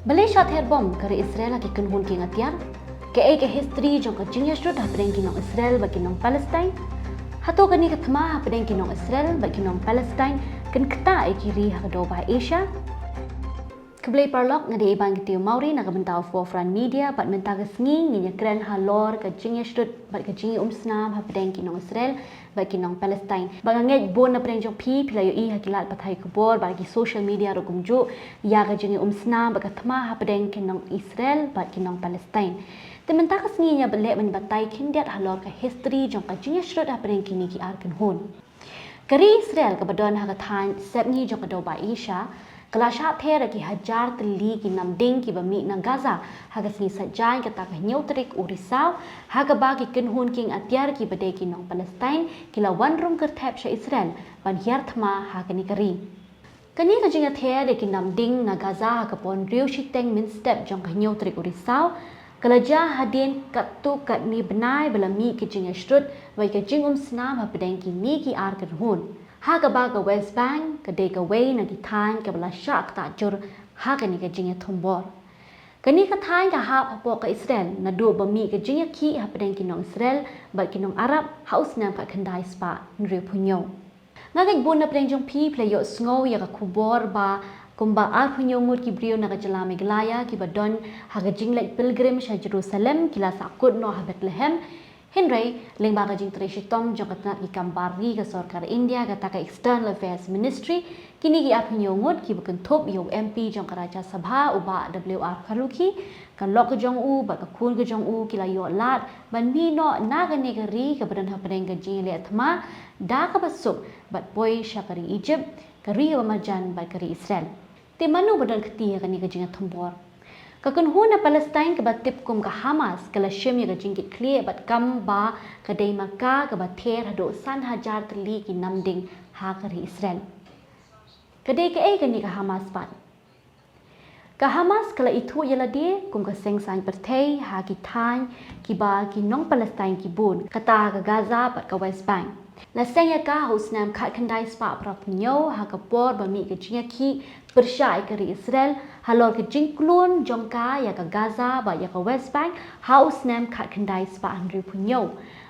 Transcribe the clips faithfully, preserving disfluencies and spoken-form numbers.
Balei shah ther bom ka ri Israel ha ki kynhun kieng atiar? Kaei ka history jong ka jingïasyrut hapdeng ki nong Israel bad ki nong Palestine? Hato kane ka thma hapdeng ki nong Israel bad ki nong Palestine kan ktah ïa ki ri ha ka dohbah Asia? Khublei paralok, nga dei Iban Ktiw Mawri na ka bynta u Forefront Media bad mynta ka sngi ngin ïakren halor ka jingïasyrut bad ka jingïaumsnam hapdeng ki nong Israel bad ki nong Palestine. Bad nga ngeit bun na pdeng jong phi, phi la ïohi ha ki lad pathai khubor bad ki social media ruh kumjuh ïa ka jingïaumsnam bad ka thma hapdeng ki nong Israel bad ki nong Palestine. Te mynta ka sngi ngin ïa leh ban batai khyndiat halor ka history jong ka jingïasyrut hapdeng kine ki ar kynhun. Ka ri Israel kaba don ha ka thaiñ sepngi jong ka dohbah Asia ka la shah ther da ki hajar tylli ki namding kiba mih na Gaza ha ka sngi Saitjaiñ, kata ka hynñiew tarik u Risaw, ha kaba ki kynhun kieng atiar kiba dei ki nong Palestine ki la wan rung kyrthep sha Israel ban hiar thma ha kane ka ri. Kane ka jingïather ïa ki namding na Gaza ha ka por hynriew shiteng mynstep jong ka hynñiew tarik u Risaw ka la jia hadien katto katne bnai ba la mih ka jingïasyrut bad ka jingïaumsnam hapdeng kine ki ar kynhun, ha kaba ka West Bank ka dei kawei na ki thaiñ kaba la shah ktah jur ha kane ka jingïathombor. Kane ka thaiñ ka hap hapoh ka Israel naduh ba mih ka jingïakhih hapdeng ki nong Israel bad ki nong Arab ha u snem khatkhyndai spah hynriewphew hynñiew. Nga ngeit bun na pdeng jong phi, phi la ïohsngew ïa ka khubor ba kumba arphew hynñiew ngut ki briew na ka jylla Meghalaya kiba don ha ka jingleit pilgrim sha Jerusalem ki la sahkut noh ha Bethlehem. Hynrei lyngba ka jingtrei shitom jong ka tnat ki kam bar ri ka sorkar India, kata ka External Affairs Ministry, kine ki arphew hynñiew ngut kiba kynthup ïa u M P jong ka Rajya Sabha u Bah W R Farokhi, ka lok ka jong u bad ka khun ka jong u ki la ïoh lad ban mih noh na kane ka ri kaba don hapdeng ka jingïaleh thma da kaba suk bad poi sha ka ri Egypt, ka ri ba marjan bad ka ri Israel. Te mano ba don kti ha kane ka jingïathombor? Ka kynhun na Palestine kaba tip kum ka Hamas ka la shim ïa ka jingkitkhlieh bad kam ba ka dei ma ka kaba ther haduh san hajar tylli ki namding ha ka ri Israel. Ka dei kaei kane ka Hamas pat? Ka Hamas ka la ithuh ïa lade kum ka seng saiñ pyrthei ha ki thaiñ kiba ki nong Palestine ki bun, kata ka Gaza bad ka West Bank. La seng ïa ka ha u snem khatkhyndai spah phraphew hynñiew ha ka por ba mih ka jingïakhih pyrshah ïa ka ri Israel halor ka jingklun jong ka ïa ka Gaza bad ïa ka West Bank ha u snem khatkhyndai spah hynriewphew hynñiew.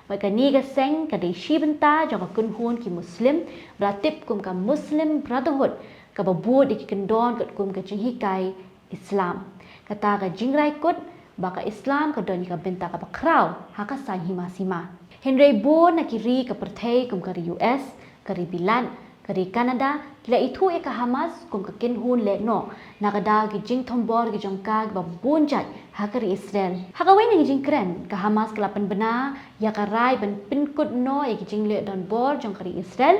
Bad kane ka seng ka dei shi bynta jong ka kynhun ki Muslim ba la tip kum ka Muslim Brotherhood, kaba bud ïa ki kyndon katkum ka jinghikai Islam. Kata ka jingrai kut ba ka Islam ka don ïa ka bynta kaba khraw ha ka saiñ hima sima. Hynrei bun na ki ri ka pyrthei kum ka ri U S, ka ri Bilat, ka ri Canada, ki la ithuh ïa ka Hamas kum ka kynhun lehnoh na ka daw ki jingthombor ki jong ka kiba bun jait ha ka ri Israel. Ha kawei na ki jingkren, ka Hamas ka la pynbna ïa ka rai ban pynkut noh ïa ki jingleh donbor jong ka ri Israel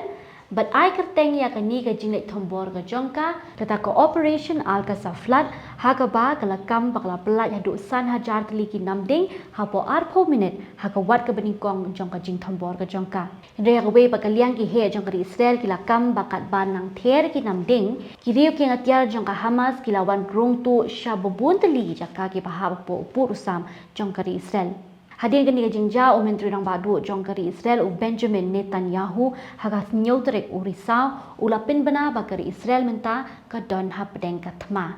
bad ai kyrteng ïa kane ka jingleit thombor ka jong ka, kata ka Operation Al-Aqsa Flood, ha kaba ka la kam ba ka la pyllait haduh san hajar tylli ki namding hapoh arphew minit ha ka wat kaba nyngkong jong ka jingthombor ka jong ka. Hynrei ha kawei pat ka liang, ki heh jong ka ri Israel ki la kam ba katba nang ther ki namding, ki riew kieng atiar jong ka Hamas ki la wan rung tuh sha ba bun tylli ki jaka kiba hap hapoh u pud u sam jong ka ri Israel. Hadien kane ka jingjia, u Myntri Rangbah Duh jong ka ri Israel u Benjamin Netanyahu ha ka hynñiew tarik u Risaw u la pynbna ba ka ri Israel mynta ka don hapdeng ka thma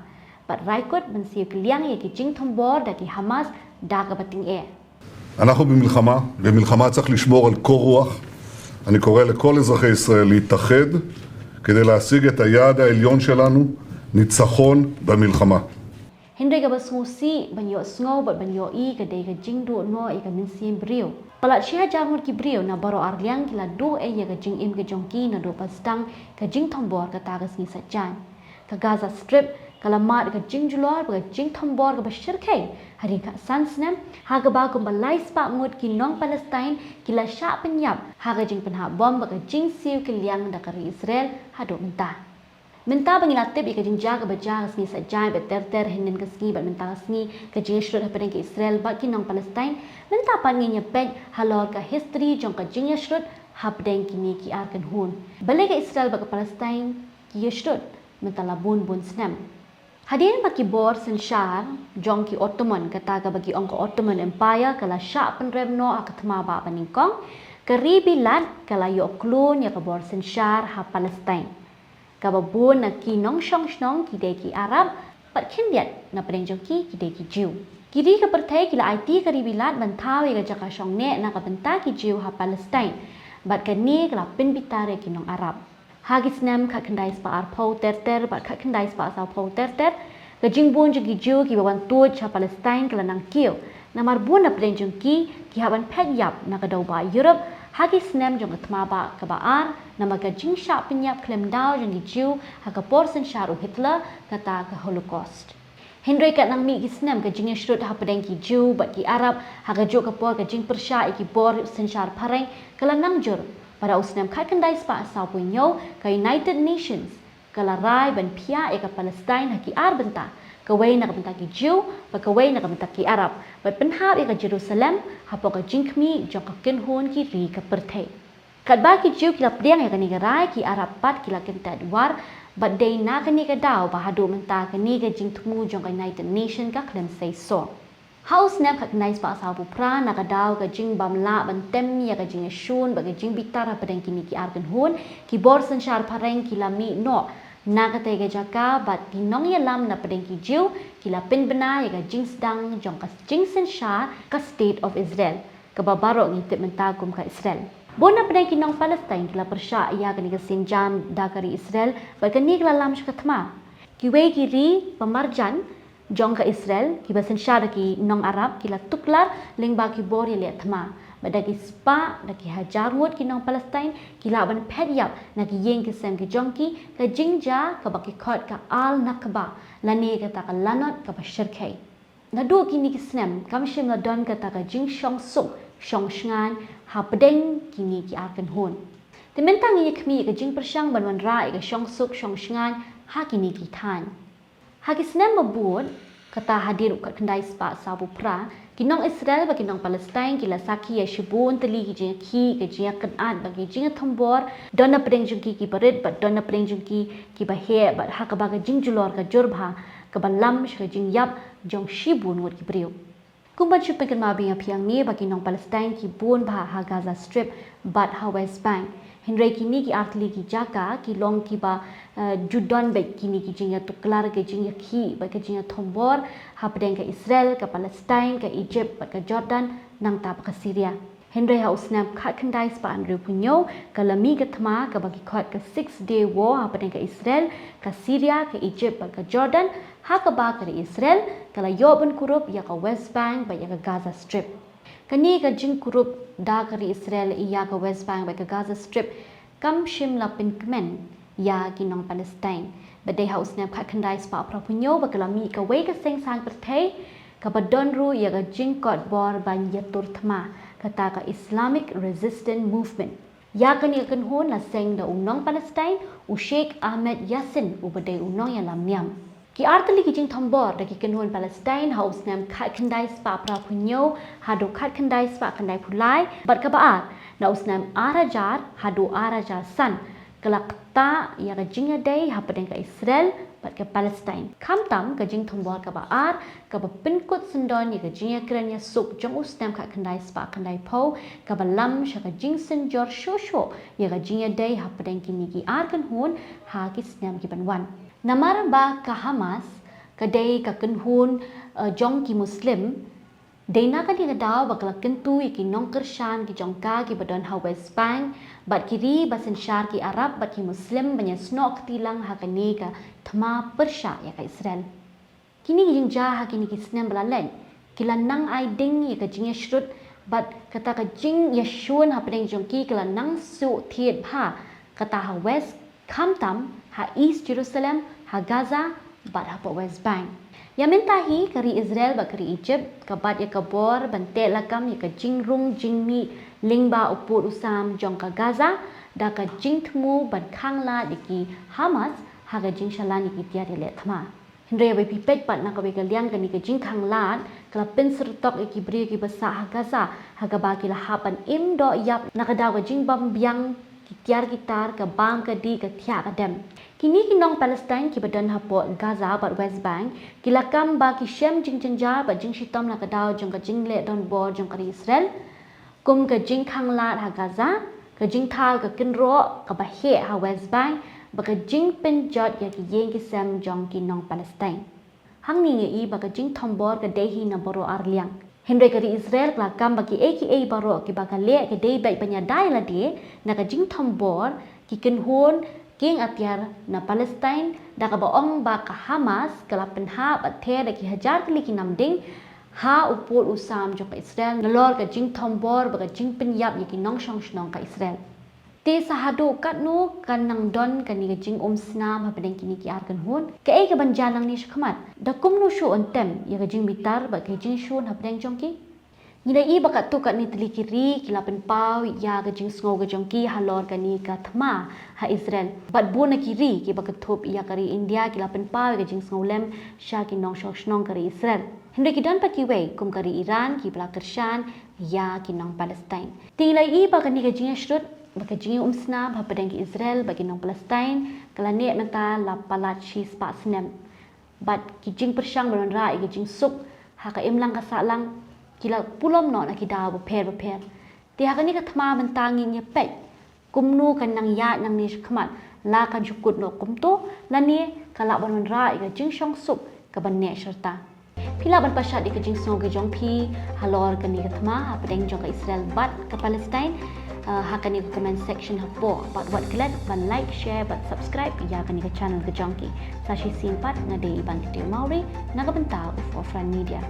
bad rai kut ban siew kylliang ïa ki jingthombor da ki Hamas da kaba tyngeh. אנחנו במלחמה, במלחמה צריך לשמור על קור רוח. אני קורא לכל אזרחי ישראל להתאחד כדי להשיג את היעד העליון שלנו, ניצחון במלחמה. Hynrei kaba sngewsih ban ïohsngew bad ban ïohi ka dei ka jingduh noh ïa ka mynsiem briew. Palat shi hajar ngut ki briew na baroh ar liang ki la duh ei ïa ka jingim ka jong ki naduh ba sdang ka jingthombor kata ka sngi Saitjaiñ. Ka Gaza Strip ka la mad ka jingjulor bad ka jingthombor kaba shyrkhei hadien khatsan snem, ha kaba kumba lai spah ngut ki nong Palestine ki la shah pynïap ha ka jingpynhap bom bad ka jingsiew kylliang da ka ri Israel haduh mynta. Mynta ba ngi la tip ïa ka jingjia kaba jia ha ka sngi Saitjaiñ bad ter ter hynnin ka sngi bad mynta ka sngi ka jingïashrut hapdeng ka Israel bad ki nong Palestine, mynta pat ngin ïa peit halor ka history jong ka jingïashrut hapdeng kine ki ar kynhun. Balei ka Israel bad ka Palestine ki ïashrut mynta la bun bun snem? Hadien ba ki bor synshar jong ki Ottoman, kata kaba ki ong ka Ottoman Empire, ka la shah pynrem noh ha ka thma bah ba nyngkong, ka ri Bilat ka la ïoh klun ïa ka bor synshar ha Palestine, kaba bun na ki nongshong shnong ki dei ki Arab, Bad khyndiat na pdeng jong ki ki dei ki Jiw. Ki ri ka pyrthei ki la aiti ka ri Bilat ban thaw ïa ka jaka shong neh na ka bynta ki Jiw ha Palestine. Bad kane ka la pynbitar ïa ki nong Arab. Ha ki snem khatkhyndai spah arphew ter ter bad khatkhyndai spah sawphew ter ter, ka jingbun jong ki Jiw kiba wan tuid sha Palestine ka la nang kiew. Namar bun na pdeng jong ki ki hap ban phet ïap na ka dewbah Europe ha ki snem jong ka thma bah kaba ar, namar ka jingshah pynïap khlem daw jong ki Jiw ha ka por synshar u Hitler, kata ka Holocaust. Hynrei katba nang mih ki snem, ka jingïashrut hapdeng ki Jiw bad ki Arab ha kajuh ka por, ka jingpyrshah ïa ki bor synshar phareng ka la nang jur. Bad ha u snem khatkhyndai spah sawphew hynñiew, ka United Nations ka la rai ban phiah ïa ka Palestine ha ki ar bynta, kawei na ka bynta ki Jiw bad kawei na ka bynta ki Arab, bad pynhap ïa ka Jerusalem hapoh ka jingkhmih jong ka kynhun ki ri ka pyrthei. Katba ki Jiw ki la pdiang ïa kane ka rai, ki Arab pat ki la kyntait war, bad dei na kane ka daw ba haduh mynta kane ka jingthmu jong ka United Nation ka khlem seisoh. Ha u snem khatkhyndai spah sawphew phra, na ka daw ka jingbym lah ban tem ïa ka jingïashun bad ka jingbitar hapdeng kine ki ar kynhun, ki bor synshar phareng ki la mih noh na katei ka jaka, bad ki nongïalam na pdeng ki Jiw ki la pynbna ïa ka jingsdang jong ka jingsynshar ka State of Israel, kaba baroh ngi tip mynta kum ka Israel. Bun na pdeng ki nong Palestine ki la pyrshah ïa kane ka sienjam da ka ri Israel, bad kane ka la lam sha ka thma. Kiwei ki ri ba marjan jong ka Israel kiba synshar da ki nong Arab ki la tuklar lyngba ki bor ïaleh thma, bad da ki spah, da ki hajar ngut ki nong Palestine ki lah ban phet ïap na ki ïing ki sem ki jong ki, ka jingjia kaba ki khot ka Al-Nakba, lane kata ka lanot kaba shyrkhei. Naduh kine ki snem kam shym la don kata ka jingshongsuk shongshngaiñ hapdeng kine ki ar kynhun. Te mynta ngi ïa khmih ïa ka jingpyrshang ban wanrah ïa ka shongsuk shongshngaiñ ha kine ki thaiñ. Ha ki snem ba bud, kata hadien u khatkhyndai spah sawphew phra, ki nong Israel bad ki nong Palestine ki la sakhi ïa shibun tylli ki jingïakhih, ki jingïakynad bad ki jingïathombor, don na pdeng jong ki kiba rit bad don na pdeng jong ki kiba heh, bad ha kaba ka jingjulor ka jur bha, kaba lam sha ka jingïap jong shibun ngut ki briew. Kum ban shu pynkynmaw biang ïa phi hangne ba ki nong Palestine ki bun bha ha Gaza Strip bad ha West Bank. Hynrei kine ki ar tylli ki jaka ki long kiba, eh, ju don beit kine ki jingïatuklar, ki jingïakhih bad ki jingïathombor hapdeng ka Israel, ka Palestine, ka Egypt bad ka Jordan, nangta bad ka Syria. Hynrei ha u snem khatkhyndai spah hynriewphew hynñiew ka la mih ka thma kaba ki khot ka Six Day War hapdeng ka Israel, ka Syria, ka Egypt bad ka Jordan, ha kaba ka ri Israel ka la ïoh ban kurup ïa ka West Bank bad ïa ka Gaza Strip. Kane ka jingkurup da ka ri Israel ïa ka West Bank bad ka Gaza Strip kam shym la pynkmen ïa ki nong Palestine. Bad dei ha u snem khatkhyndai spah phraphew hynñiew ba ka la mih kawei ka seng saiñ pyrthei kaba don ruh ïa ka jingkot bor ban ïatur thma, kata ka Islamic Resistance Movement. Ïa kane ka kynhun la seng da u nong Palestine, u Sheikh Ahmed Yassin, uba dei u nongïalam niam. Ki ar tylli ki jingthombor da ki kynhun Palestine ha u snem khatkhyndai spah phraphew hynñiew haduh khatkhyndai spah khyndaiphew lai, bad kaba ar na u snem ar hajar haduh ar hajar san, ka la ktah ïa ka jingïadei hapdeng ka Israel bad ka Palestine. Khamtam ka jingthombor kaba ar, kaba pynkut syndon ïa ka jingïakren ïasuk jong u snem khatkhyndai spah khyndaiphew, kaba lam sha ka jingsynjor shuh shuh ïa ka jingïadei hapdeng kine ki ar kynhun ha ki snem ki ban wan. Namar ba ka Hamas ka dei ka kynhun, eh, jong ki Muslim, dei na kane ka daw ba ka la kyntu ïa ki nongkyrshan ki jong ka kiba don ha West Bank bad ki ri ba synshar ki Arab bad ki Muslim ban ïasnoh kti lang ha kane ka thma pyrshah ïa ka Israel. Kine ki jingjia ha kine ki snem ba la leit ki la nang ai ding ïa ka jingïashrut bad kata ka jingïashun hapdeng jong ki ka la nang shu thied bha, kata ha West, khamtam ha East Jerusalem, ha Gaza bad hapoh West Bank. Ïa mynta hi ka ri Israel bad ka ri Egypt ka bat ïa ka bor ban teh lakam ïa ka jingrung jingmih lyngba u pud u sam jong ka Gaza da ka jingthmu ban khanglad ïa ki Hamas ha ka jingshalan ïa ki tiar ïaleh thma. Hynrei haba phi peit pat na kawei ka liang, kane ka jingkhanglad ka la pynsyrtok ïa ki briew kiba sah ha Gaza, ha kaba ki la hap ban im doh ïap na ka daw ka jingbym biang ki tiar ki tar, ka bam ka dih, ka thiah ka dem. Kine ki nong Palestine kiba don hapoh Gaza bad West Bank ki la kam ba ki shem jingjynjar bad jingshitom na ka daw jong ka jingleh donbor jong ka ri Israel, kum ka jingkhanglad ha Gaza, ka jingthaw ka kynroh kaba heh ha West Bank, bad ka jingpynjot ïa ki ïing ki sem jong ki nong Palestine. Hangne ngi ïohi ba ka jingthombor ka dei hi na baroh ar liang. Hynrei ka ri Israel ka la kam ba kiei kiei baroh kiba ka leh ka dei beit ban ïada ïa lade na ka jingthombor ki kynhun kieng atiar na Palestine, da kaba ong ba ka Hamas ka la pynhap bad ther da ki hajar tylli ki namding ha u pud u sam jong ka Israel nalor ka jingthombor bad ka jingpynïap ïa ki nongshong shnong ka Israel. Te sa haduh katno kan nang don kane ka jingumsnam hapdeng kine ki ar kynhun? Kaei kaban jia nangne shakhmat? Da kumno shuh yn tem ïa ka jingbitar bad ka jingshun hapdeng jong ki? Ngi la ïohi ba katto katne tylli ki ri ki la pynpaw ïa ka jingsngew ka jong ki halor kane ka thma ha Israel. Bad bun na ki ri kiba kynthup ïa ka ri India ki la pynpaw ïa ka jingsngewlem sha ki nongshong shnong ka ri Israel. Hynrei ki don pat kiwei kum ka ri Iran kiba la kyrshan ïa ki nong Palestine. Te ngi la ïohi ba kane ka jingïasyrut bad ka jingïaumsnam hapdeng ki Israel bad ki nong Palestine ka la neh mynta la palat shispah snem. Bad ki jingpyrshang ban wanrah ïa ka jingsuk ha ka imlang ka sahlang ki la pulom noh na ki daw bapher bapher. Te ha kane ka thma mynta ngin ïa peit kumno kan nang ïaid nangne shakhmat, la kan shu kut noh kumto lane ka lah ban wanrah ïa ka jingshongsuk kaban neh sharta. Phi lah ban pynshad ïa ka jingsngew ka jong phi halor kane ka thma hapdeng jong ka Israel bad ka Palestine, uh, ha kane ka comment section hapoh. Bad wat klet ban like, share bad subscribe ïa kane ka channel ka jong ki. Sa shisien pat nga dei i Banktiew Mawrie na ka bynta u Forefront Media.